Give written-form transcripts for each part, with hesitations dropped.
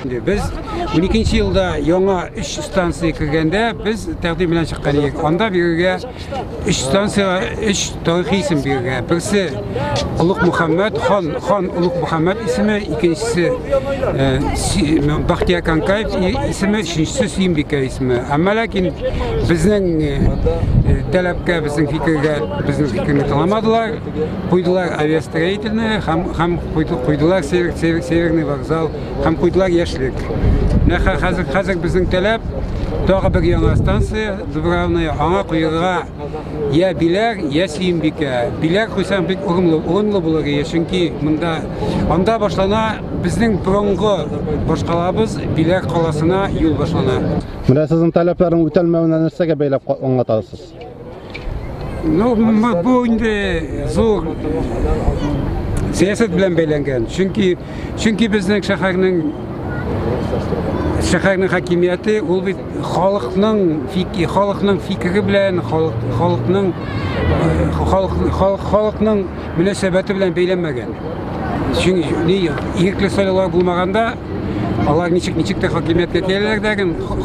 Без 12 елда яңа өч станция кергәндә без тәкъдим белән чыккан идек. Анда бирергә өч станциягә өч тарихи исем бирергә. Берсе Олуг Мөхәммәд, хан, хан Олуг Мөхәммәд исеме, икенчесе э, Бахтияр Канкаев исеме, өченчесе Сөембикә исеме. Әмма ләкин безнең э, таләпкә, безнең фикергә, безнең фикерне тыңламадылар. Куйдылар авиастроительный һәм һәм куйдылар северный вокзал һәм куйдылар яшьлек. Менә хәзер хәзер безнең таләп тагы бер яңа станция Дубравная, аңа куярга я Биләр, я Сөембикә. Биләр куйсаң бик урынлы, урынлы булыр иде, чөнки монда анда башлана безнең борынгы башкалабыз Биләр каласына юл башлана. Менә сезнең таләпләрнең үтәлмәвенә нәрсәгә бәйләп аңлатасыз? Ну, бу инде зур сәясәт белән бәйләнгән. Чөнки чөнки безнең шәһәрнең шәһәрнең хакимияте ул бит халыкның фикер, халыкның фикере белән, халык, халыкның халык, халык, халыкның мөнәсәбәте белән бәйләнмәгән. Чөнки ни ирекле сайлаулар булмаганда алар ничек ничек тә хакимияткә киләләр дә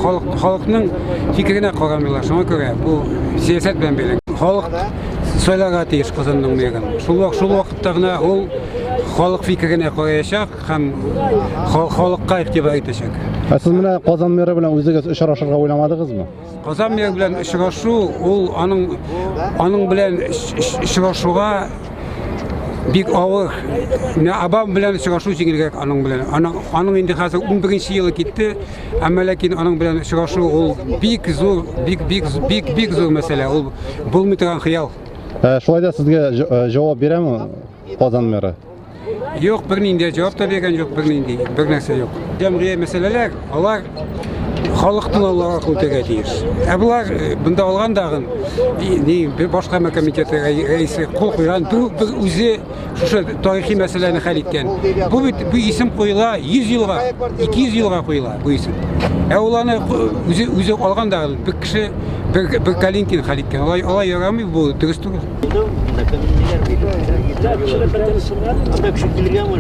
халык халыкның фикеренә карамыйлар. Шуңа күрә бу сәясәт белән бәйле. Халык сайларга тиеш Казанның мэрын. Шул вакыт шул вакытта гына ул халык фикеренә караячак һәм халыкка игътибар итәчәк. Ә сез менә Казан мэры белән үзегез очрашырга уйламадыгызмы? Казан мэры белән очрашу ул аның аның белән очрашуга бик авыр. Менә Обама белән очрашу җиңелрәк аның белән. Аның, аның инде хәзер 11 елы китте, әмма ләкин аның белән очрашу ул бик зур, бик бик бик бик зур мәсьәлә. Ул булмый торган хыял. Ә, шулай да сезгә җавап бирәме Казан мэры? Юк, бернинди җавап та биргән юк, бернинди, бер нәрсә юк. Җәмгыять мәсьәләләр, алар халык тыңлаулары аркылы үтәргә тиеш. Ә болар э, бында алган дагын ни бер башкарма комитеты рәисе кул куйган, бер, бер үзе шушы тарихи мәсьәләне хәл иткән. Бу бит бу исем куела 100 елга, 200 елга куела бу исем. Ә ул аны үзе үзе алган дагын бер кеше бер, бер Калинкин хәл иткән. Алай алай ярамый бу дөрес түгел. Анда кеше килгән.